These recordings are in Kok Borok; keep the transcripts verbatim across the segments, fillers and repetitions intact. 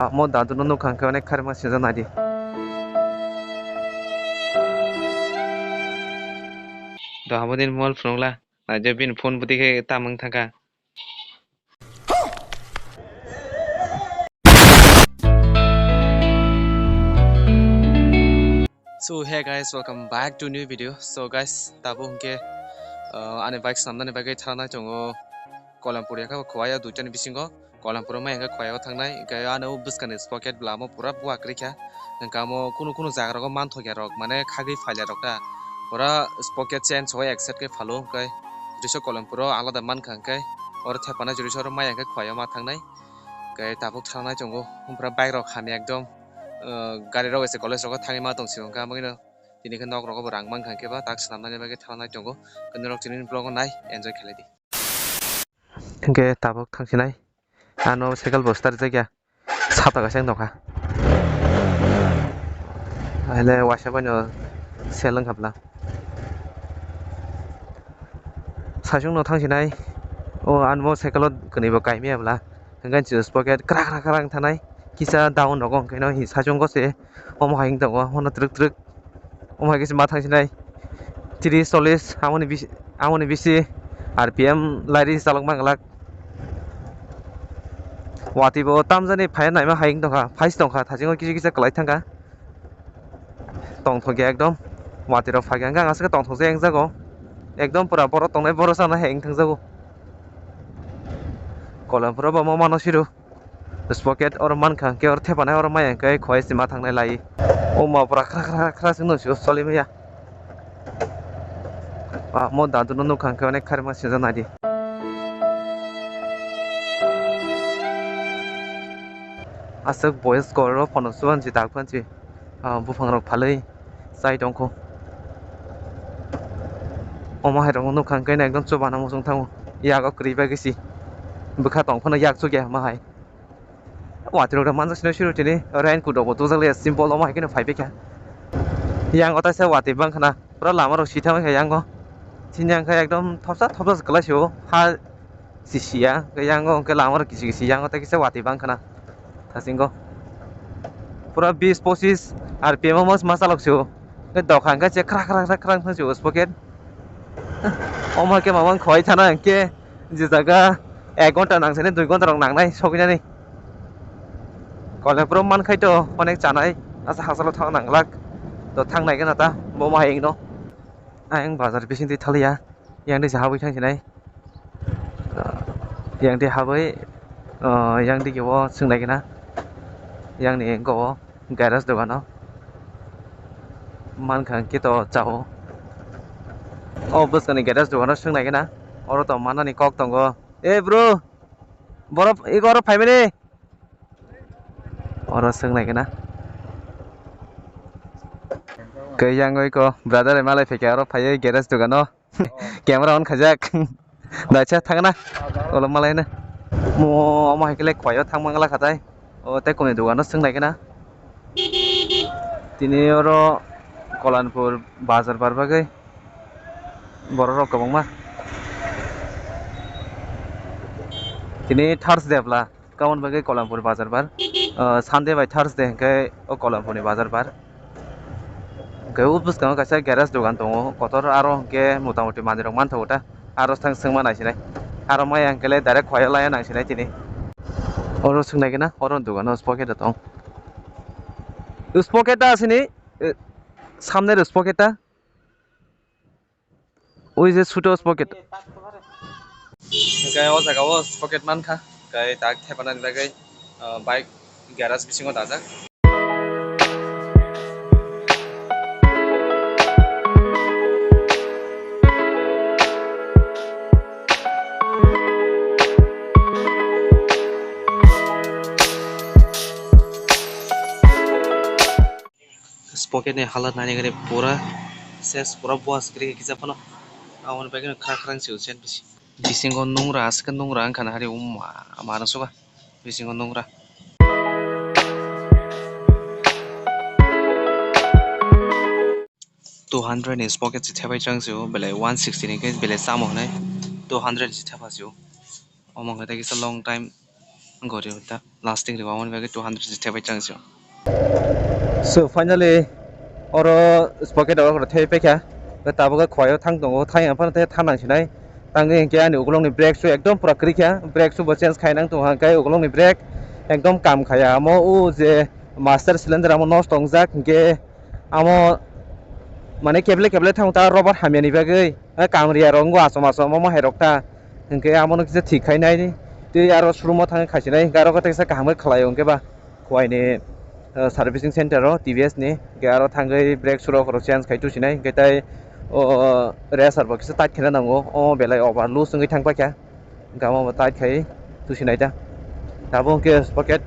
Amo dadu no nukha hwnkhe onek kharima sinjak naidi. Do habo din mobile phunukla. Naidi bini phone bwtwi khe tam wng thangkha. So hey guys, welcome back to new video. So guys, tabuk hwnkhe, uh, ani bike swnamnani bagwi thangnai tongo Kolampur yakha Khowai o duitani bisingo. Kolampur o mai hwnkhe Khowai o thangnai, hwnkhe ano bwskangni sprocket bwlamo pura buak rikha. Hwnkhe amo kunu kunu jaga rogo manthokya rok, mane khagwi phailya rok ta. Pura sprocket chain soi ek set khe phalo, hwnkhe jesa Kolampur o alada mankha, hwnkhe oro thepana jesa oro mai hwnkhe Khowai o ma thangnai. Hwnkhe tabuk thangnai tongo, pura bike rok hamya ekdom, uh, gari rok ese college rogo thangwi ma tong sio, hwnkhe amo hino tini khe nok rogo bo rang mankha, hwnkhe ba tak swnamnani bagwi thangnai tongo. Hwnkhe norok tini vlog o nai enjoy khlai di. Hwnkhe tabuk thangsinai. Ano cycle bo start jakya. Sata kaisa wng tongkha. Ahile waisa bai no sel wngkha bwla. Saichung no thangsinai. O ano cycle o kwnwi bo kaimaya bwla. Hwnkhe sprocket krak krak krak wng thanai. Kisa down rogo hwnkhe no saichung go se. Omo hai wng tongo. Hono twrwk twrwk. Omo hai khe se ma thang sinai. Tris, chollis, amoni bisi, amoni bisi R P M lairi chalok ma glak. Watwi bo tamjani phai naima hai wng tongkha, phai se tongkha, thachingwi kisa kisa kwlai thangkha. Tongthokya ekdom. Watwi rok phai kha, hwnkhe ang aswk tongthokjak wng jago. Ekdom pura borok tongnai, borok chana hai wng thangjago. Kolampuro bo omo mano siro. Sprocket oro mankha, hwnkhe oro thepanai oro maya hwnkhe Khowai sima thangnai lai. O ma pura khra khra khra khra se nung sio choli maya. Ah, mo dadu no nukha hwnkhe onek kharima sinjak naidi. Aswk boys koro phano chubansi dak phansi, ah, buphang rok phalwi chai tongkho. Omo hai rok nukha hwnkhe ekdom chubana muchung thango. Yago kwrwi bagwi si bwkha tong phano yak chukya ma hai. Watwi rok manjak sino siro tini raincoat rok bo tujak le simple omo hai kheno phai bikha. Yang o taisa watwi bangkhana pura lama rok sitha wngkha yang o. Chini yang khe ekdom thopsa thopsa kwlai sio ha sisiya yang o hwnkhe lama rok kisi kisi yang o tai kisa watwi bangkhana thasingo. Pura bis pochis R P M o mas masalok sio. Khe dokan khe se khra khra khra khra wngkha sio sprocket. Omo hai khe mama wng khowai thana hwnkhe je jaga ek ghonta nang sini dui ghonta rok nangnai sogwinani. Kole bro man khai to onek chanai asa hachalo thang nang glak to thang nai gana ta bo ma hai wngno. Ayang bazar bising twi thaliya yang twi se habwi thang sinai. Yang twi habwi, ah, yang twi kebo swng nai gana yang ni go o. Garage dogano mankha hwnkhe to chao. O bwskangni garage dogano swng nai gana oro to manani kok tongo. "Eh bro, borok ego oro phaimani?" Oro swng nai gana. Khe yang oi ko brother malai phaikha oro phaiwi garage dogano. Camera on khajak. Dacha thangna. Olo malai na. Mo omo hai khe le khwai o thang mangla khatai. O tei kuni dogano swng nai gana. Tini oro Kolanpur bazar bar bagwi borok rok kwbangma. Tini Thursday bwla. Kabon bagwi Kolanpur bazar bar, ah, Sunday bai Thursday hwnkhe o Kolanpurni bazar bar. Hwnkhe o bwskango kaisa garage dogan tongo, kotor aro hwnkhe motamoti manwirok manthogo ta, aro thang swngma naisinai. Aro maya hwnkhe le direct khwlaiya nangsinai tini. Oro swng nai gana, oro dogano sprocket tong. Sprocket ta asini, eh, samne ro sprocket ta. Ui je suto sprocket. Hwnkhe o jaga o sprocket mankha, hwnkhe tak thepanani bagwi, ah, bike garage bisingo dajak. Sprocket ni halat nainani pura ses, pura buas kwrwi kisa phano. Aboni bagwi no khra khra se usen bisi. Bisingo nungra, aswk nungra wngkha na hari umma, mano suka bisingo nungra. Two hundred ni sprocket se thepai chang se o, belai one sixty ni khe belai chamo hinwi two hundred se thepa se o. Omo hwnkhe kisa long time gori ta. Lasting rwmani bagwi two hundred se thepai chang sio. So finally oro sprocket rok thai paikha. Tabuk khwlai o thang tongo, thang yang phano thang nang sinai. Tangwi hinkhe ani ukulukni brake shoe ekdom pura kwrwikha, brake shoe bo change khai nang tongo, hinkhe ukulukni brake ekdom kam khaya. Amo o je master cylinder amo nosto wngjak, hinkhe amo mane keble keble thang ta rubber hamyani bagwi, eh, kamriya rok wngwi achom achom omo hai rok ta. Hinkhe amo no kisa thik khai nai, tei aro showroom o thang khai sinai, hinkhe aro khe kaisa kaham khe khlai o hinkhe ba. Khwlai ni, eh, servicing center o T V S ni, hinkhe aro thangwi brake shoe rok change khai tusinai, hinkhe tai o racer bo kisa tight khaina nango, o belai over loose wngwi thang paikha, hinkhe amo bo tight khai tusinai ta. Tabuk hinkhe sprocket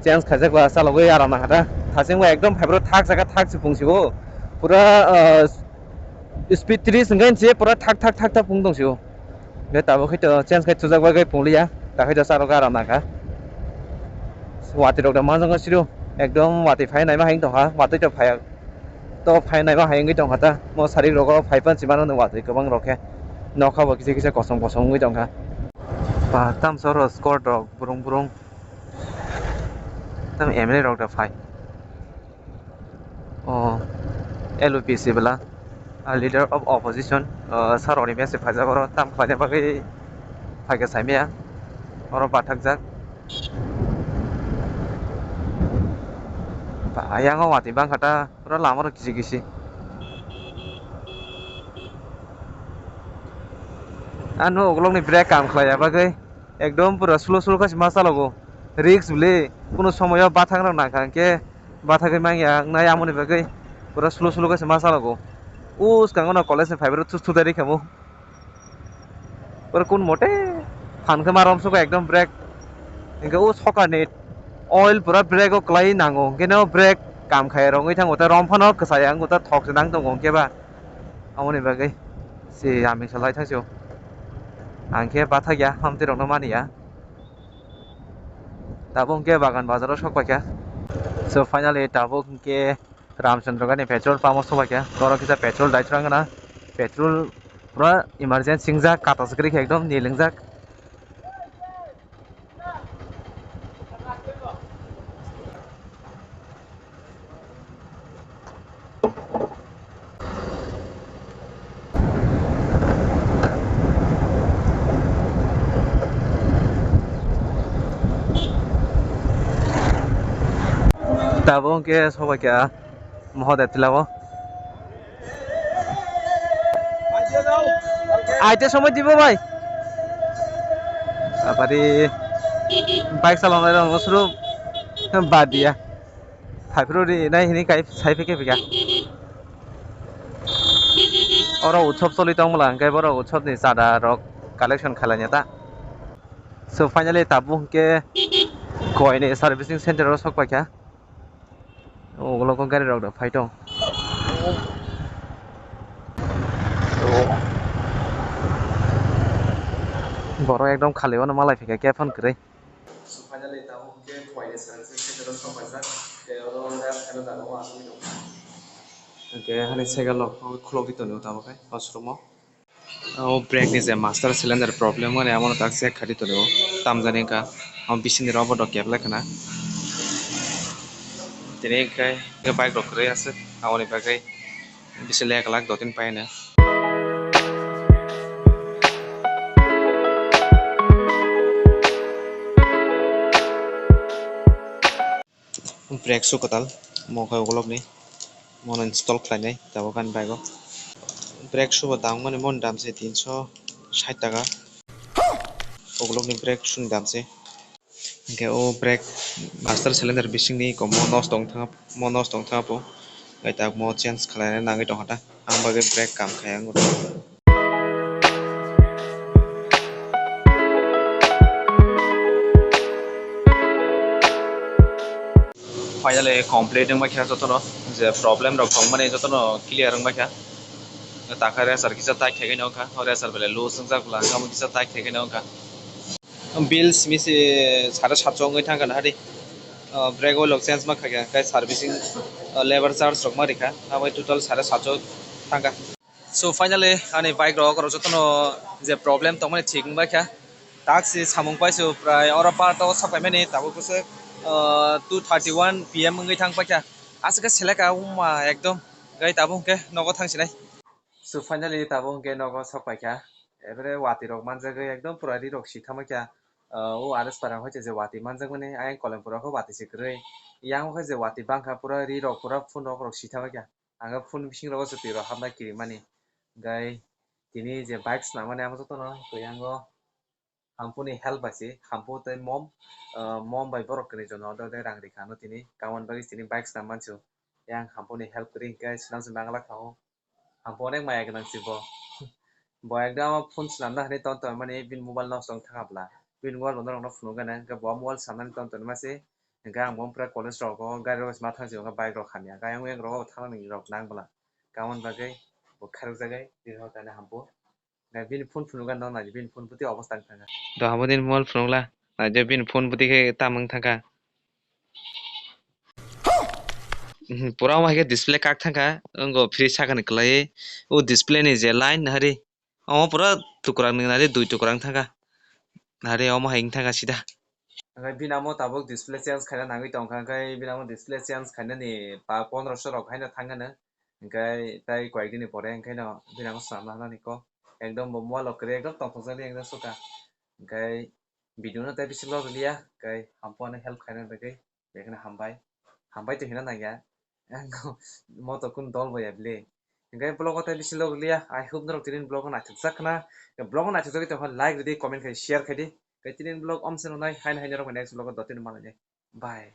change khaijak ba chalogwi aram nangkha ta, thachengbo ekdom phaibro thak jaga thak se pungsio, pura, eh, speed tris wngkhe se pura thak thak thak thak pung tongsio. Hinkhe tabuk khe to change khai thujak bagwi pungliya, ta khe to charo garam nangkha. Watwi rok da manjak siro, ekdom watwi phai naima hai tongkha, watwi to phaiya, to phai naima hai wngwi tongkha ta. Mo sarik rogo phai pan chimano watwi kwbang rok khe nokha bo kisa kisa kosom kosom wngwi tongkha. Ba tam soro score rok burung burung tam M L A rok da phai. O L O P C bwla, a leader of opposition, o, sir rokni message phaijak, oro tam khlaina bagwi phaikha saimaya, oro bathakjak. Ba, ayang o watwi bangkha ta, pura lama rok kisi kisi. Ano ukulukni brake kam khlaiya bagwi ekdom pura slow slow khe ma chalogo, risk bwle, kunu somoyo bathang rok nangkha hinkhe bathagwi manya wngnai, amoni bagwi pura slow slow khe ma chalogo. O swkango no college ni phaibrwi thus thudai rikha mo. Pura kun mote phan khe ma romsokha ekdom brake. Hinkhe o sokarni oil pura brake o kwlai nango, hinkhe no brake kam khai rwngwi thango, tei rom phano kwchaya wngkha, thok se nang tongo hinkhe ba. Amoni bagwi se aming salai thangsio. Ang khe bathakya, hamtwi rokno maniya. Tabuk hinkhe Bagan Bazar o sok paikha. So finally tabuk hinkhe Ramchandra gani petrol pump o sok paikha. Borok kisa petrol daichwrang gana. Petrol pura emergency wngjak, kata se kwrwi khe ekdom nil wngjak. Tabuk hinkhe sok paikha Mohoday tila o. Aite somoi dibo bai. Abari bike salonai rok suru bad diya. Phaipru ri nai hini kai sai phike phika. Oro utsob choli tong mala, hingke borok utsob ni chada rok collection khalai ta. So finally tabuk hingke koi ni servicing center o sok paikha. Ugulogo gari rok da phai tong. Borok ekdom khali o no malai phika khe phone kwrwi. So finally tabuk hingke koi ni servicing center o sok paijak. Tei oro rest khaina jaga o asugwi tong. Hingke hani cycle rok khulogwi tongo tabuk khe washroom o. O brake ni je master cylinder problem mani amo no tak check khai di tongo, tamjani wngkha. O bising ni rok bo dok kebla khna. Tini hingke bike rok kwrwi aswk, aboni bagwi bisi lek lak dottin pai hwnwi. Brake shoe kwtal, mo khe ukulukni, mono install khlainai tabuk ani bike o. Brake shoe bo dam mani mon dam se tinso sait taka, ukulukni brake shoe ni dam se. Hingke o brake master cylinder bisingni iko mo nosto wng thang, mo nosto wng thang po, tei tabuk mo change khlaina nangwi tongkha ta. Ang bagwi brake kam khai ang. Finally complete wngbai kha jotono, je problem rok tongmani jotono clear wngbai kha. Takha racer kisa tight khaigwi nw kha, o racer belai loose wngjak bwla, wngkha kisa tight khaigwi nw kha. Bill simi se sare satso wngwi thangkha nahadi. Brake oil rok change ma khaikha, hwnkhe servicing, labour charge rok ma rikha, aboni total sare satso thangkha. So finally ani bike rok, rok jotono je problem tongmani thik wngbai kha. Taksi samung paisuk prai oro parto sok paimani tabuk bwswk, ah, two thirty one P M wngwi thang paikha. Aswk khe seleka wngma ekdom. Gai tabuk hwnkhe nogo thangsinai. So finally tabuk hwnkhe nogo sok paikha. Ebere watwi rok manjagwi ekdom pura ri rok si thangbaikha. Ah, o R S para hwnkhe je watwi manjakmani ayang Kolempura khe watwi se kwrwi. Yang khe je watwi bangkha pura ri rok pura phone rok rok si thangbaikha. Ang phone bising rogo se twi rok hapna kirimani. Gai tini je bike swnamani amo jotono twi yango. Hampuni help bai se, hampu tei mom, ah, mom bai borok kwrwi jono order de rang rikha no tini, kamon bagwi tini bike swnam mansu. Yang hampuni help kwrwi hwnkhe swnam se nangla kha o. Hampu onek maya gwnang si bo. Bo ekdam phone swnamna hinwi ton ton mani bini mobile nosto wng thangabla. Bini mobile bo norokno phunukgana, hwnkhe bo mobile swnamnani ton ton ma se. Hwnkhe ang bo pura college rogo gari rok ma thang si, hwnkhe bike rok hamya. Hwnkhe ayang oyang rogo thangnani rok nang bwla. Kamon bagwi bo kharokjagwi, bini hor kainwi hampu. Nai bini phone phunukgani no nai bini phone bwtwi obostha wng thangkha. Do habo nini mobile phunukla. Nai je bini phone bwtwi khe tam wng thangkha. Mhm, pura omo hai khe display kak thangkha. Wngkha fridge sakani kwlaiwi. O display ni je line nahari. Omo pura tukurang ni nari dui tukurang thangkha. Nari omo hai wng thangkha sida. Hwnkhe bini amo tabuk display change khaina nangwi tongkha. Hwnkhe bini amo display change khainani pa pondroso rok haino thangkha no. Hwnkhe tai koyek dini pore hwnkhe no bini amo swnamna nani kok. Ekdom bo mobile rok kwrwi ekdom tongthokjagwi ekdom suka. Hwnkhe video no tai bisingo rwliya, hwnkhe hampu ano help khaina bagwi bekheno hambai. Hambai to hino nangya. Moto kun dol boya bile. Hwnkhe vlog o tai bisingo rwliya. I hope norok tini vlog o naithokjak khna. Vlog o naithokjagwi tongkha like rwdi, comment khai, share khaidi. Hwnkhe tini vlog omseno nai haino haino rok next vlog o dotino malai. Bye.